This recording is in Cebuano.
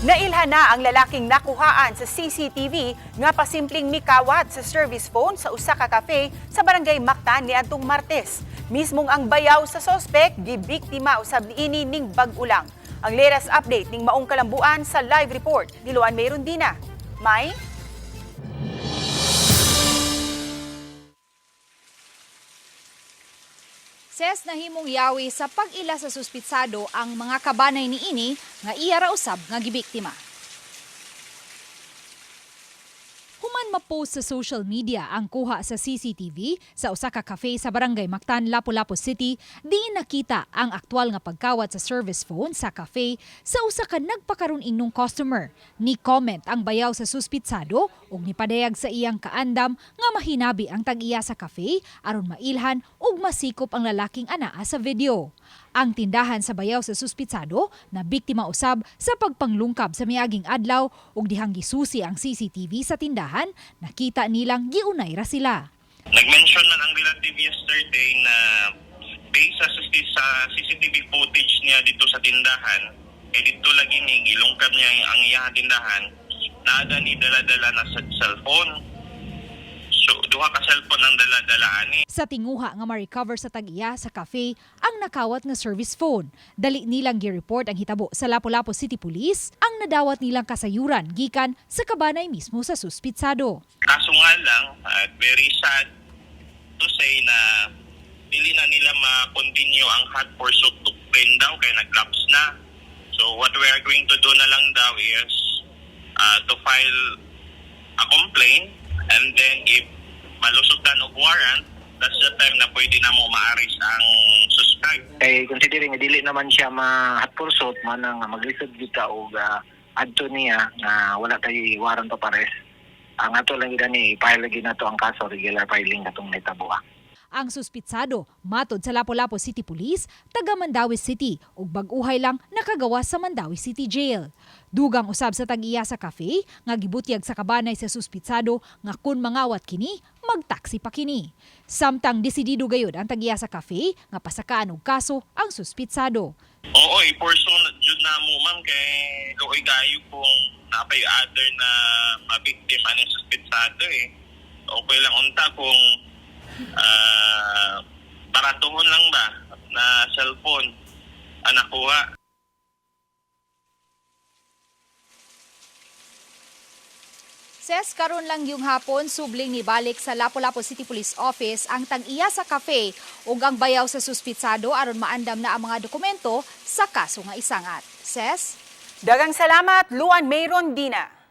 Nailhan na ang lalaking nakuhaan sa CCTV nga pasimpleng mikawat sa service phone sa usa ka cafe sa Barangay Mactan niadtong Martes. Mismong ang bayaw sa sospek gibiktima usab niini ning bag-o lang. Ang latest update ning maong kalambuan sa live report ni Luan May Rondina. May? Ses, nahimong yawi sa pag-ila sa suspitsado ang mga kabanay niini nga iya ra usab nga gibiktima. Human ma-post sa social media ang kuha sa CCTV sa usa ka cafe sa Barangay Mactan, Lapu-Lapu City, diin nakita ang aktwal nga pagkawat sa service phone sa cafe sa usa ka nagpakaron ingnong customer. Ni comment ang bayaw sa suspitsado ug nipadayag sa iyang kaandam nga mahinabi ang tag-iya sa cafe aron mailhan ug masikop ang lalaking anaa sa video. Ang tindahan sa bayaw sa suspitsado na biktima usab sa pagpanglungkab sa miaging adlaw ug dihang gisusi ang CCTV sa tindahan, nakita nilang giunay ra sila. Nag-mention man ang relative yesterday na based sa CCTV footage niya dito sa tindahan, eh dito lagi ni gilungkab niya ang iyang tindahan, naada ni dala-dala na sa cellphone. So duha ka cellphone ang dala-dala ani. Sa tinguha nga ma-recover sa tag-iya sa cafe ang nakawat nga service phone. Dali nilang gi-report ang hitabo sa Lapu-Lapu City Police ang nadawat nilang kasayuran gikan sa kabanay mismo sa suspitsado. Kaso nga lang, at very sad to say na dili na nila ma-continue ang hot pursuit to claim daw kay nag-lapse na. So what we are going to do na lang daw is to file a complaint and then if malusutan og warrant, that's the time na pwede na mo ma-arrest ang suspect. Kay considering nga dili naman siya ma-hot pursuit man nga maglisod gyud ta og adto niya nga wala tay warrant of arrest. Ang ato lang gyud ani, i-file lagi nato ang kaso, regular filing katong nahitabo. Ang suspitsado, matod sa Lapu-Lapu City Police, taga Mandaue City ug bag-uhay lang nakagawa sa Mandaue City Jail. Dugang usab sa tag-iya sa cafe nga gibutyag sa kabanay sa suspitsado nga kun mangawat kini, magtaksi pa kini. Samtang desidido gayud ang tag-iya sa cafe nga pasakaan og kaso ang suspitsado. Oo, i-pursue na jud na mo, ma'am, kay luoy kayo kung napay other na mabiktima aning suspitsado eh. Okay lang unta kung baratuhon lang ba na cellphone ang nakuha. Ses, karon lang yung hapon, subling ni balik sa Lapu-Lapu City Police Office ang tag-iya sa cafe ug ang bayaw sa suspitsado aron maandam na ang mga dokumento sa kaso nga isangat. Ses? Dagang salamat, Luan May Rondina.